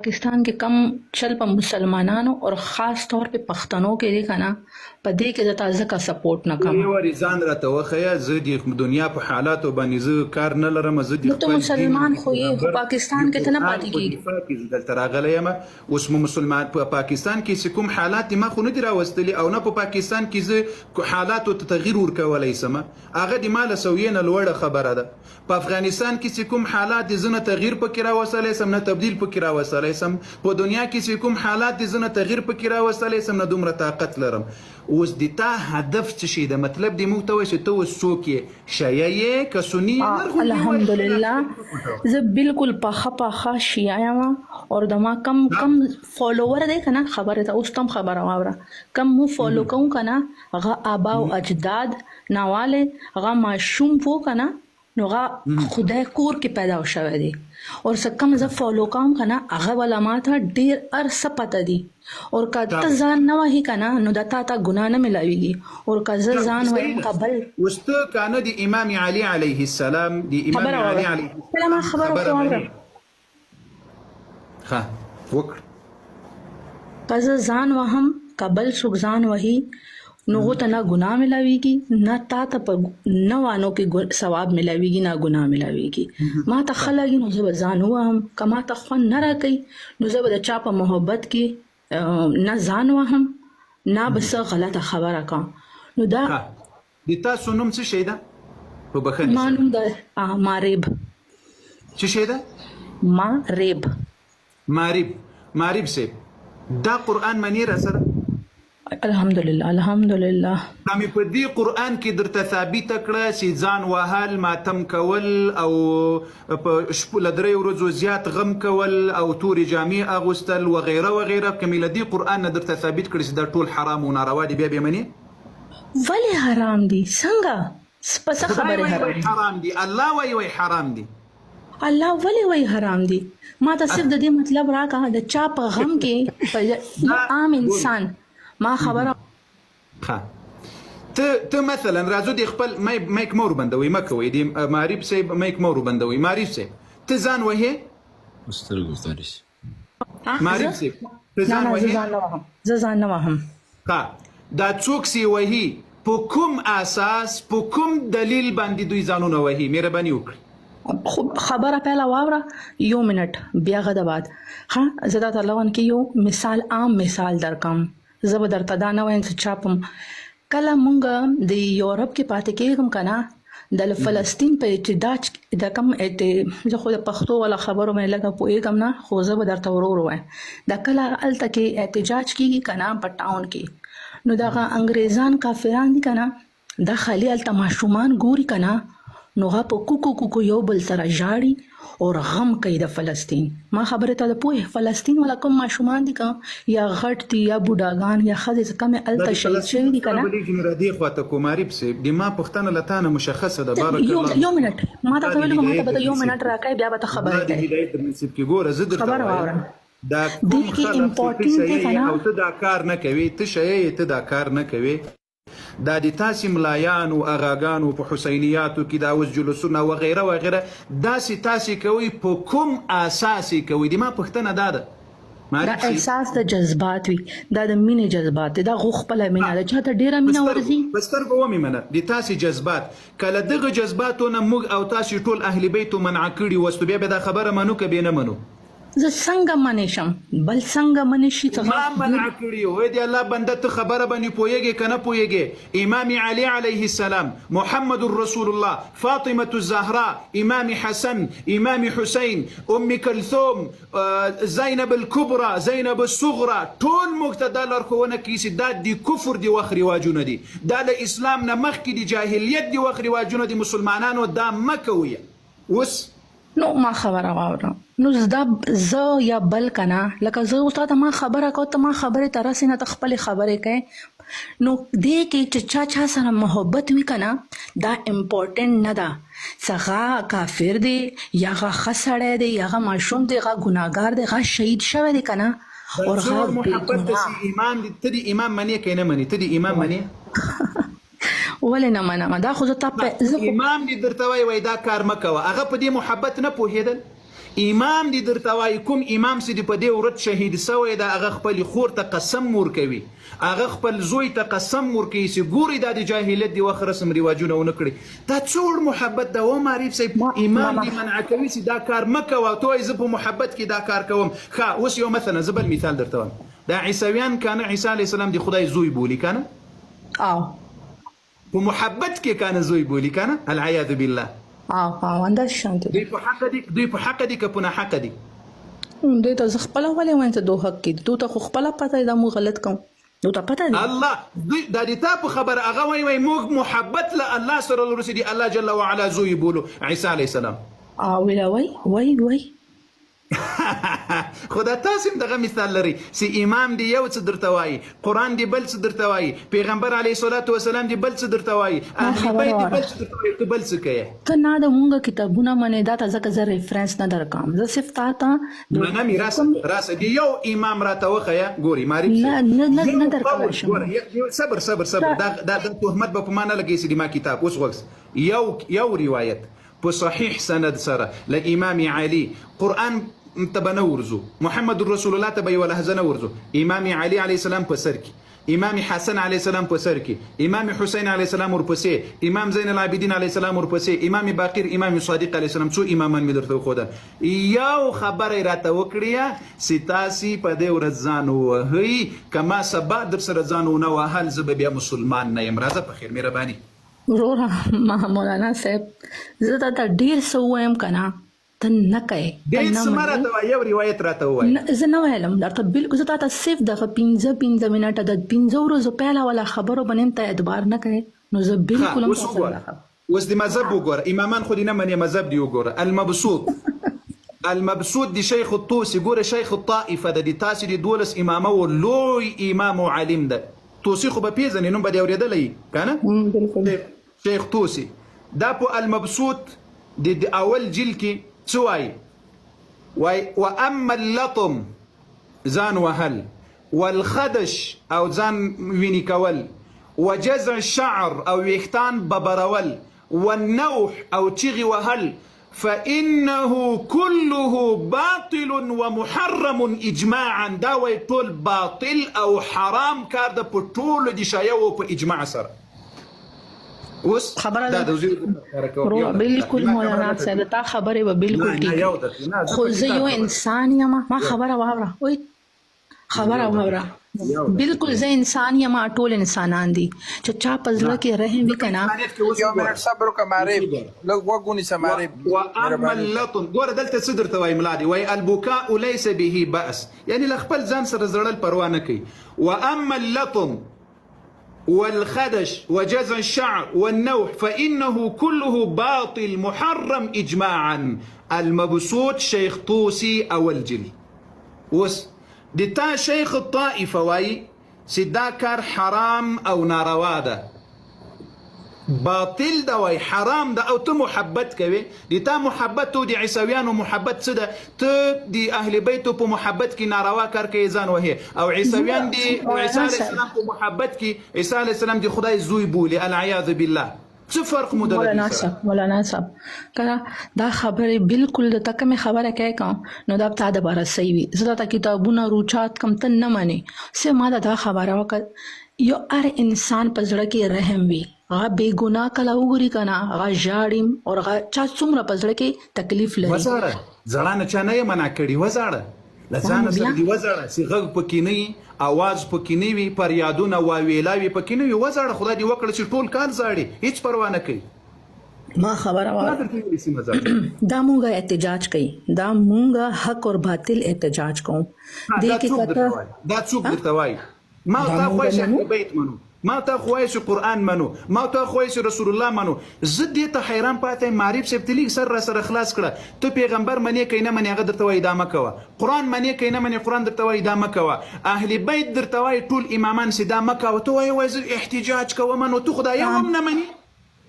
پاکستان کې کم چل په مسلمانانو اور خاص طور په پښتنو کې دی کنه په دې کې زه تا ځکه سپورټ نه کوم. یو وارې ځان راته وښیه زه د دنیا په حالاتو باندې زه کار نه لرم زه د نو ته خپل دین مسلمان د خو یې خو پیغمبر پاکستان د کې ته نه قرآن پاتې په کیږي. دفاع کې زه دلته راغلی یم اوس مو مسلمان په پاکستان کې چې کوم حالات دي ما خو نه دي راوستلي او نه په پاکستان کې زه حالاتو ته تغییر ورکولی سم هغه د ما له سویې نه لوړه خبره ده. په افغانستان کې چې کوم حالات دي زه نه تغیر پکې راوستلی سم نه تبدیل پکې راوستلی سم، په دنیا کې چې کوم حالات دي زه نه تغیر پکې راوستلی سم نه دومره طاقت لرم. اوس د تا هدف څه شی ده مطلب دې موږ ته وایه چې ته اوس څوک یې شیعه یې که سني یې نر غوندې ووایه خپل الحمدلله عقیده مه پټوه. زه بالکل پخه پخه شیعه یم اور د ما کم کم فالوور دی کنه خبره ته اوس تم خبره واوره کم مو فالو کوم کنه هغه ابا او اجداد ناواله هغه ماشوم وو کنه نو هغه خدای کور کې پیدا شوی دی اور څه کم زه فالو کوم کنه هغه ولا ماته ډیر هر څه پته دي اور که ته ځان نه وهي کنه نو د تا ته ګناه نه ملاویږي اور که زه ځان صحیح وهم ده که بل اوس ته کانه د امام علی علیه السلام د امام خبره علی واوره علیه کله ما السلام خبره خبره خو واوره منې ښه وکړه. که زه ځان وهم که بل څوک ځان وهي نو هغو ته نه ګناه ملاویږي نه تا ته په نه وانو کې ثواب ملاویږي نه ګناه ملاویږي. ما ته ښه لګي نو زه به ځان ووهم که ما ته خوند نه راکوي نو زه به د چا په محبت کې نه ځان وهم نه به څه غلطه خبره کوم نو دا ښه د تاسو نوم څه شی ده په بخښنې ما سره. نوم د ماریب. څه شی ده؟ ماریب. ماریب ماریب صیب دا قرآن منې راسره؟ الحمدلله الحمدلله. که مې په دې قرآن کې درته ثابته کړه چې ځان وهل، ماتم کول او په شپو له دریو ورځو زیات غم کول او تورې جامې اغوستل وغیره وغیره که مې له دې قرآن نه درته ثابت کړه چې دا ټول حرام او ناروا دي بیا به یې منې؟ ولې حرام دي څنګه په څه خدای خبرې وایي حرام وایي دي؟ حرام دي الله وایي وایي حرام دي. الله ولې وایي حرام دي ما ته صرف د دې مطلب راکه د چا په غم کې په یو دا عام ګوري انسان ما خبره ښه ته ته مثلا راځو د خپل میک مور بندوي مه کوئ د معریب صاحب میک مور بندوي معریب صاحب ته ځان وهې؟ په سترګو قاري صاحب. معریب زه صاحب ته نه ځان نه زه وهې؟ ځان نه وهم زه ځان نه وهم. ښه دا څوک سي وهي په کوم اساس په کوم دلیل باندې دوی ځانونه وهي مهرباني وکړئ. خو خبره پهله واوره یو منټ بیا غده بعد ښه زه درته لون کې یو مثال عام مثال درکم زه به درته دا نه وایم چې چا په کله مونږ د یورپ کې پاتې کېږم کنه د فلسطین په احتجاج د کم زه خو د پښتو ولا خبرو باندې لږه پوهېږم نه خو زه به درته ورو ورو وایم دا کله هلته کې احتجاج کېږي کنه په ټاون کې نو دغه انګریزان کافران دي کنه دا خالي هلته ماشومان ګوري کنه نو هغه په کوکو کوکو یو بل سره ژاړي او غم کوي د فلسطین ما خبره ته پوه فلسطین ولا کوم ماشومان دي که یا غټ دي یا بوډاګان یا ښځې چې کومې دا هلته د شهید فلسطین شوي دي تذکره کنه به لږ نوره دې خواته کوم عارف صیب د ما پوښتنه له تانه مشخصه ده بارک یو الله یو فیک منټ ما الله ته دې ویل ما ته هدایت به در یو نصیب منټ کړي راکې بیا به ته الله خبرې دې کوې هدایت در نصیب کړي ګوره زه درته خبره وایم واوره دا دې کوم کې خلک چې ته امپورټنټ دی شیعه یې کنه او ته دا کار نه کوې ته شیعه یې ته دا کار نه کوې دا د تاسې ملایانو اغاګانو په حسینیاتو کې دا اوس جلوسونه وغیره وغیره داسې تاسې کوئ په کوم اساس یې کوئ د ما پوښتنه دا ده دا معرف صیب. احساس د جذبات وي دا د مینې جذبات دي دا غو خپله مینه ده چاته ډیره مینه ورځي. په سترګو ومې منه د تاسې جذبات که له دغه جذباتو نه موږ او تاسې ټول اهل بیتو منع کړي وستو بیا به دا خبره منو که بې نه منو؟ زه څنګه منې شم بل څنګه منې شي څه ما منع کړي یو ای د الله بنده ته خبره باندې پوهیږې که نه پوهیږې امام علی علیه السلام محمد رسول الله فاطمة الزهراء امام حسن امام حسین ام کلثوم زینب الکبرى زینب الصغرى ټول موږ ته دا لارښوونه کوي چې دا د کفر د وخت رواجونه دي دا له اسلام نه مخکې د جاهلیت د وخت رواجونه دي مسلمانانو دا مه کوئ اوس نو ما خبره واوره نو دا زه یا بل کنه لکه زه اوس تاته ما خبره کوم ته ما خبرې ته رسې نه ته خپلې خبرې کوې نو دې کې چې چا چا سره محبت وي کنه دا امپورټنټ نه ده چې هغه کافر دی یا هغه ښه سړی دی یا هغه ماشوم دی هغه ګناهګار دی هغه شهید شوی دی کنه دا اور زوړ هغه بې محبت ته ګناه چې امام دی ته دې امام منې که نه منې ته دې امام منې؟ ولې نه منم دا خو زه تا په زه خو امام دې درته وایي وایي دا کار مه کوه هغه په دې محبت نه پوهېدل امام دې درته وایي کوم امام چې دې په دې ورځ شهید سوی ده هغه خپلې خور ته قسم ورکوي، هغه خپل زوی ته قسم ورکوي چې ګورئ دا د جاهلیت د وخت رسم رواجونه ونه کړي. دا څه وړ محبت ده وه معرف صاحب؟ ما امام ما دې منع کوي چې دا کار مه کوه او ته وایې زه په محبت کې دا کار کوم. ښه اوس یو مثلا زه بل مثال درته وایم. دا عیسویان کانه عیسی علیه السلام د خدای زوی بولي کانه؟ او په محبت کې کانه زوی بولي کانه العیاذ بالله. او او همداسې شانتې دوی ده. په حق دي دوی په حق دي که په ناحق دي؟ دوی ته زه خپله ولې وایم چې دوی حق کې دي؟ دوی ته خو خپله پته ده دا موږ غلط کوو، دوی ته پته دی. الله دوی دا د تا په خبره هغه وایي وایي موږ محبت له الله سره لرو چې د الله جل وعلا زوی بولو عیسی علیه السلام. او ویله وای وای وای. خو دا تاسو هم دغه مثال لرئ چې امام دی یو څه درته وایي، قرآن دی بل څه درته وایي، پیغمبر علیه الصلاة والسلام دی بل څه درته وایي، ما اهل خبره بیت دی واوره. بل څه درته وایي، ته بل څه کوې. ته نه د مونږ کتابونه منې دا ته ځکه زه ریفرنس نه درکوم، زه صرف تا ته د منم یې، راسه کوم راسه دی یو امام راته وښیه. ګوري معرف نه صاحب نه نه نه یو درکولی قول شم. ګوره صبر صبر صبر ته دا دا دا تهمت به په ما نه لګوي چې د ما کتاب اوس غوږ یو یو روایت په صحیح سند سره له امام علی قرآن ته به نه ورځو، محمد رسول الله ته به یوه لحظه نه ورځو، امام علی علیه السلام په سر کې، امام حسن علیه السلام په سر کې، امام حسین علیه السلام ورپسې، امام زین العابدین علیه السلام ورپسې، امام باقر، امام صادق علیه السلام، څو امامان مې درته وښودل. یو خبره یې راته وکړې چې تاسې په دې ورځ ځان ووهئ، که ما سبا در سره ځان ونه وهل زه به بیا مسلمان نه یم. راځه په خیر، مهرباني. وروره ما مولانا صاحب زه تا ته ډیر څه ووایم که نه ته نه کوې، ته ډیر نه څه مه منې. راته وایه، یو روایت راته ووایه. نه زه نه ویلم درته بالکل، زه تا ته صرف دغه 5 منټه د 5 ورځو پیله والا خبرو باندې هم ته اعتبار نه کوې، نو زه ښه بالکل هم اوس تا سره وګوره، دا خبره. اوس د مذهب وګوره، امامان خو دې نه منې، مذهب دې وګوره. المبسوط المبسوط د شیخ الطوسي، ګوره شیخ الطائفه ده، د تاسې د 12 امامه و لوی امام او عالم ده. طوسي خو به پېژنې، نوم به دې اورېدلی که نه؟ بالکل. شیخ طوسي دا په المبسوط د اول جلد کې څه وایي؟ وایي واما اللطم ځان وهل، والخدش او ځان ویني کول، وجزع الشعر او ویښتان ببرول، والنوح او چیغې وهل، فإنه كله باطل ومحرم اجماعا. دا وایي ټول باطل او حرام کار ده په ټولو د شیعو په اجماع سره. اوس خبره دا ده د زوی کوم یو وروره، دقیقه بالکل ما خبره مولانا نه صاحب تا خبرې به بالکل نه ټیک یو وي، دقیقه نه زه خو په زه کتاب یو خبره انسان یم. ما خبره واوره، وای خبره یو واوره. دقیقه یو دقیقه بالکل زه انسان یم، ټول انسانان دي چې چا په نه زړه کې رحم زه وي په که نه. انسانیت کې اوس یو وګوره منټ صبر وکړه اوس معرف، وګوره لږ غوږ ونیسه معرف، واما مهرباني وکړه. اللطم ګوره دلته څه درته وایي ملا دی، وایي البکاء ليس به بأس، یعنی له خپل ځان سره زړل پروا نه کوي. واما اللطم والخدش وجزع الشعر والنوح فإنه كله باطل محرم إجماعا. المبسوط شيخ طوسي أول جلد. اوس د تا شیخ الطائفه وایي چې دا کار حرام او ناروا ده، باطل ده، وایي حرام ده، او ته محبت کوې. د تا محبت او د عیسویانو محبت څه ده؟ ته د اهل بیتو په محبت کې ناروا کار کوې، ځان وهې، او عیسویان د عیسی مولانا علیه صاحب السلام په محبت کې عیسی علیه السلام د خدای زوی بولي، العیاذ بالله. څه فرق مو ده له دوی مولانا سره؟ صاحب مولانا صاحب کله دا خبرې بالکل د تا کومې خبره کوې کوم نو دا به تا دپاره صحیح وي. زه درته کتابونه روچات کوم ته نه منې، څه ما ته دا خبره وکړه. یو هر انسان په زړه کې رحم وي، هغه بې ګناه کله وګوري که نه هغه ژاړي او هغه چا څومره په زړه کې تکلیف لري. وزاړه، ژړا نه چا نه یې منع کړي، وزاړه له دا ځانه نو سره بیا دې وزاړه چې غږ پکې نه وي، اواز پکې نه وي، فریادونه واویلاوي پکې نه وي، وزاړه. خدای دې وکړه چې ټول کال ژاړي، هیڅ پروا نه کوي. ما خبره چا واوره، درته ویلي چې مه ژاړه؟ دا مونږه احتجاج کوي، دا مونږه حق او باطل احتجاج کوو. ها دې دا کې څوک کته درته وایي؟ دا څوک درته وایي؟ ما دا تا مونږه خو چې منو. اهل بیت منو، ما تا خو وایي چې قرآن منو، ما تا خو وایي چې رسول الله منو. زه دې ته حیران پاتې یم. معرف صاحب ته لږ سر را سره خلاص کړه. ته پیغمبر منې که نه منې هغه درته وایي دا مه کوه، قرآن منې که نه منې قرآن درته وایي دا مه کوه، اهل بیت درته وایي ټول امامان چې دا مه کوه، ته وایې وایي زه احتجاج کوم، نو ته خو دا یو هم نه منې.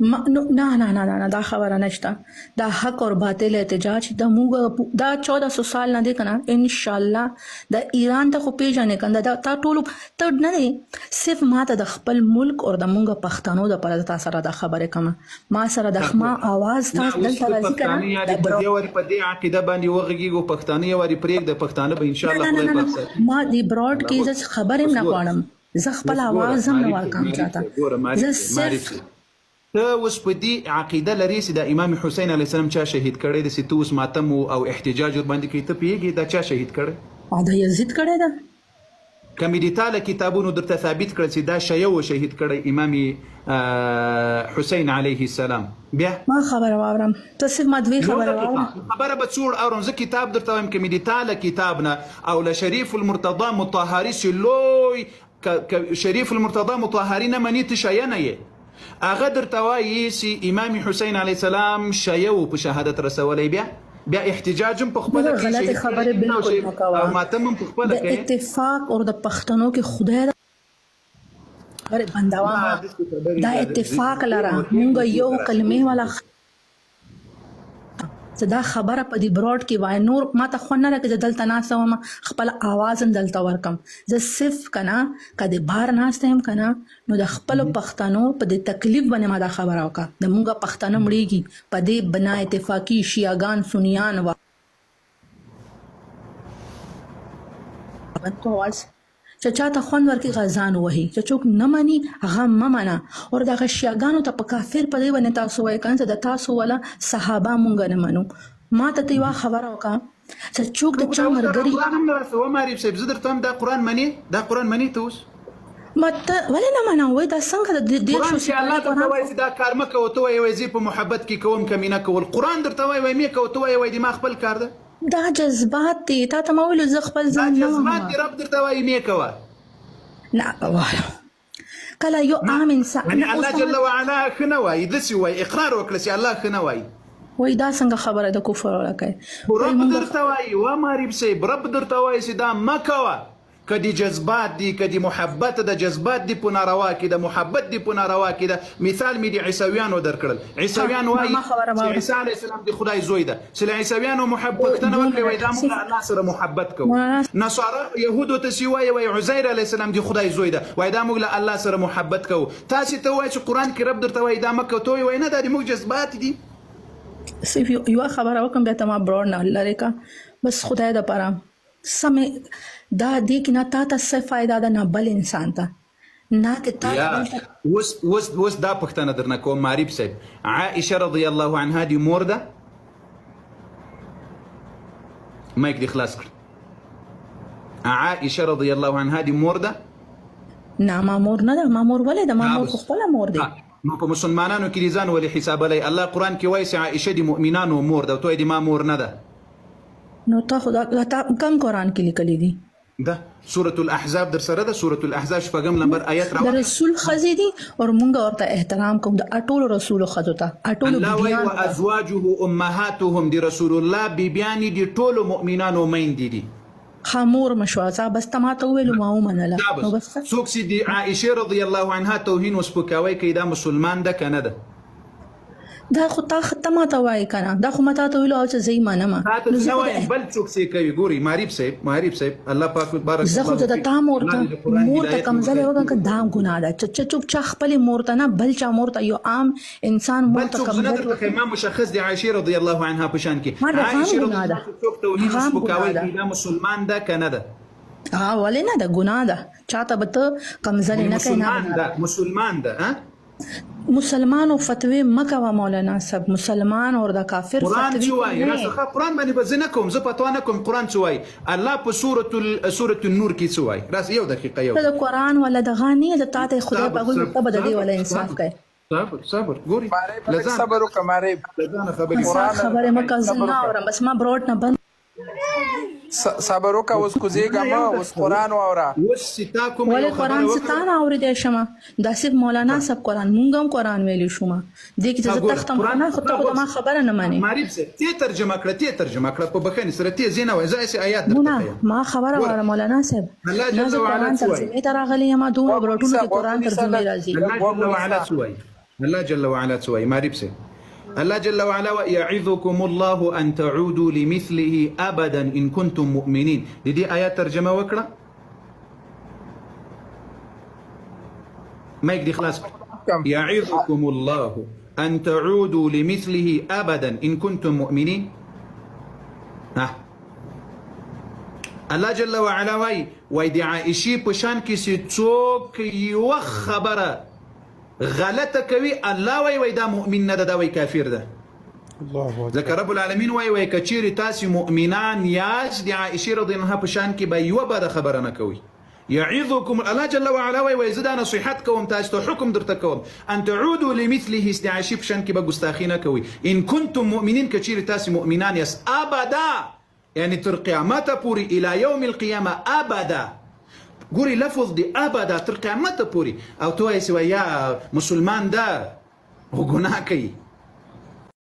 نو نه نه نه نه دا خبره نشته. دا حق او باطل احتجاج د موږ دا 1400 سال نه دی کنه. ان شاء الله د ایران ته خو پیژنې کنه، دا تا ټولو ته نه دی. صرف ما ته د خپل ملک او د موږ پښتنو د پر تا سره دا خبره کوم، ما سره د خما आवाज نه تا اوس دلته ته راځي کنه. پښتانه یاري د په دې واري په دې عقیده باندې وغږیږو، پښتانه یو واري پرېږده، پښتانه به ان شاء نه الله نه نه خدای نه پاک نه ساتي. ما دی براډ الله کې اوس زه خبرې اوس نه ګوره، غواړم، زه خپل اوس ګوره आवाज هم نه معرف صاحب، ورکم معرف چاته. صاحب ګوره، معرف زه صاحب، معرف صرف صاحب، ته اوس په دې عقیده لرې چې دا امام حسین علیه السلام چا شهید کړی دی، چې ته اوس ماتم او احتجاج ورباندې کوي، ته پوهېږې دا چا شهید کړی؟ دا یزید کړی ده. که مې د تا له کتابونو درته ثابت کړل چې دا شیعه و شهید کړی امام حسین علیه السلام، بیا ما خبره واورم، ته صرف ما دوې یو خبره دقیقه واوره. خبره به څوړ اورم، زه کتاب درته وایم، که مې د تا له کتاب نه او له شریف المرتضی مطهري چې لوی که شریف المرتضی مطهري نه مني ته شیعه نه یې، هغه درته وایي چې امام حسین علیه السلام شیعه و په شهادت رسولی، بیا بیا احتجاج هم په خپله دغه کوي، غلطې شهید کړی خبرې هم نه او بالکل مه کوه. او ماتم هم په خپله د کوي. اتفاق او د پښتنو کې خدای د خبرې بندوه نه ما. داسې خبرې دا دا اتفاق لره ډېر مونږ مشهور یو راشه کلمې والا زه دا خبره په دې براډ کې وای، نور ما ته خوند نه راکوي. زه دلته ناسته وم، خپل आवाज هم دلته ورکم. زه صرف کنه که د بار ناسته یم کنه، نو د خپلو پښتنو په دې تکلیف باندې ما دا خبره وکړه. د مونږه پښتانه مړیږي په دې بنا اتفاقي، شیعاګان سنیان وا بند کو आवाज. چې چاته خوند ورکړي غزان وهي، چې څوک نه مني هغه مه منه. او دغه شیعاګانو ته په کافر په دې باندې تاسو وایئ کنه، چې د تاسو ولا صحابه مونږ نه منو. ما ته ته یوه خبره وکړه چې څوک د ته خو چا دا اوس دا ملګري قرآن هم نه راسه وه معرف صاحب، زه درته وایم دا قرآن منې، دا قرآن منې ته اوس؟ ما ته ولې نه منم؟ وای دا څنګه د قرآن 30 چې سپارې الله درته قرآن وایي چې دا کار مه کوه، ته وایې وایي زه په محبت کې کوم که مینه کول، قرآن درته وایي وایي مې کوه، ته وایې وایي د ما خپل کار ده. دا جذبات دي، تا ته ما ویلو زه خپل دا ځان نه جذبات وهم. دي، رب درته وایي مې کوه. نه وایه کله یو نه عام انسان یعنی نه اوس الله ته جل ما وعلا ښه نه وایي، داسې وایي، اقرار وکړه چې الله ښه نه وایي. وای دا څنګه خبره د کفر ولا کوي؟ خو وای رب مونږ درته وایي وه معرف صاحب، رب درته وایي چې دا مه کوه، که دي جذبات دي، که دي محبت ده، جذبات دي په ناروا کې ده، محبت دي په ناروا کې ده. مثال مې د عیسویانو درکړل، ها عیسویان ما وایي ما خبره چې واوره. عیسی علیه السلام د خدای زوی ده، چې له عیسویانو پوښتنه دوه وکړي وایي منټه دا موږ صرف له الله سره محبت کوو. مولانا نصارا یهودو ته چې وایي وایي عزیر علیه السلام د خدای زوی ده، وایي دا موږ له الله سره محبت کوو. تاسې ته وایي چې قرآن کې رب درته وایي دا مه کوه، ته وایي نه دا د موږ جذبات دي. صرف یوه خبره وکم بیا ته ما براډ نه لرې کا. بس خدای د پاره سمې دا دې کې نه تا ته څه فایده ده نه بل انسان ته، نه که تا ته یا بل ته. اوس اوس اوس دا پوښتنه درنه کوم معرف صاحب، عائشه رضی الله عنها دی مور ده؟ مایک دی خلاص کړ. عائشه رضی الله عنها دی مور ده؟ نه ما مور نه ده، ما مور ولې ده؟ ما ها مور خو بس خپله مور دی. ها نو په مسلمانانو کې دې ځان ولې حسابلی؟ الله قرآن کې وایي چې عائشه د مؤمنانو مور ده، ته وایې د ما مور نه ده. نو تا خو دا تا کم قرآن کې لیکلي دي؟ ده سورة الاحزاب در سره ده، سورة الاحزاب شپږم نمبر آیت د راوړه. رسول ښځې دي او مونږ ورته احترام کوو، د ټولو رسولو ښځو ته، ټولو الله وایي بیبیانو ته. وازواجه امهاتهم، د رسول الله بیبیانې د ټولو مؤمنانو میندې دي. ښه مور مه شوه، ځه بس ته ما ته وویلو ما ومنله، دا نو بس بس ښه. څوک چې د عائشې رضی الله عنها توهین او سپکاوی کوي دا مسلمان ده که نه ده؟ دا خو تا ته ما ته وایې که نه؟ دا خو ما تا ته ویلو او چې زه یې منم، تا ته نو زه زه نه خو د وایم، بل څوک چې کوي. ګوري معرف صاحب، معرف صاحب، الله پاک بارک زه خو الله د فیک، تا مور الله ته دې د قرآن مور ته هدایت کمزلې ورکړي. وکړم که دا ګناه ده چې څوک چا خپلې مور ته نه بل چا مور ته یو عام انسان مور بل ته څوک زه نه کمزلې درته وکړي. ښیم، ما مشخص د عائشې رضی الله عنها په شان کې ما د هغه هم عائشې رضی ګناه الله ده، عنها څوک توهین او هغه هم ګناه سپکاوی ده. کوي دا مسلمان ده که نه ده؟ ها ولې نه ده، ګناه ده. چاته به ته کمزلې یعنی نه کوې، نه مسلمان ګناه ده، ده. مسلمان ده ها؟ مسلمانو فتوی مه کوه مولانا صاحب، مسلمان اور د کافر قرآن فتوی څه وایي؟ نه. راڅخه قرآن باندې به زه نه کوم، زه فتوا نه کوم. قرآن څه وایي؟ الله په سورة سورة النور کې څه وایي؟ راس یو دقیقه، یو ته د قرآن ولا د غا نه، ته ته خدای صبر په ویل صبر ته به د دې صبر ولا انصاف صبر کوي. صبر صبر ګوري مارې په لږ لزان صبر وکړه مارې. لزان خبرې انصاف قرآن خبرې مه کوه، زه صبر نه وکړه، اورم، بس ما بروټ نه بند. صبر وکړه، اوس کوزېږه نه مه، یو اوس دقیقه، قرآن واوره. اوس چې تا کومه ولې یو خبره قرآن وکړه څه تا نه اورېدی شمه؟ دا صرف مولانا صاحب قرآن، مونږ هم قرآن ویلی شو. ما دې کې چې ها زه ګوره تختم خو قرآن نه، خو ته خو د ما خبره نه منې. معرف صاحب تی ترجمه کړه، تی ترجمه کړه په بخښنې سره، تی زه نه وایم، زه هسې آیات درته نه ښیم. ما خبره ګوره واوره مولانا صاحب، الله نه جل زه وعلا قرآن څه وایي؟ ترجمې ته راغلی یم، دومره غوږ بروټونو ونیسه، کې غوږ قرآن ونیسه ترجمې لږ راځي. الله لږ غوږ جل وعلا ونیسه. څه وایي؟ الله جل وعلا څه وایي معرف سي الله جل وعلا وایي يعظكم الله ان تعودوا لمثله ابدا ان كنتم مؤمنين. د دې آیات ترجمه وکړه، مایک دې خلاص کړه. يعظكم الله ان تعودوا لمثله ابدا ان كنتم مؤمنين. ها الله جل وعلا وایي، وایي د عائشې په شان کې چې څوک یوه خبره غلطه کوي، الله وایي وایي دا مؤمن نه ده، دا وایي کافر ده. ځکه رب العالمین وایي، وایي که چیرې تاسې مؤمنان یاست، د عائشې رضی الله عنها په شان کې به یوه بده خبره نه کوئ. يعظكم الله جل وعلا وایي، وایي زه دا نصیحت کوم تاسو ته، حکم درته کوم، ان تعودوا لمثله، د عائشې په شان کې به ګستاخي نه کوئ، ان کنتم مؤمنین، که چیرې تاسې مؤمنان یاست، ابدا، یعنی تر قیامته پورې، الی یوم القیامه ابدا. ګوري لفظ دی ابدا، تر قیامته پورې، او ته وایې چې یا مسلمان ده خو ګناه کوي.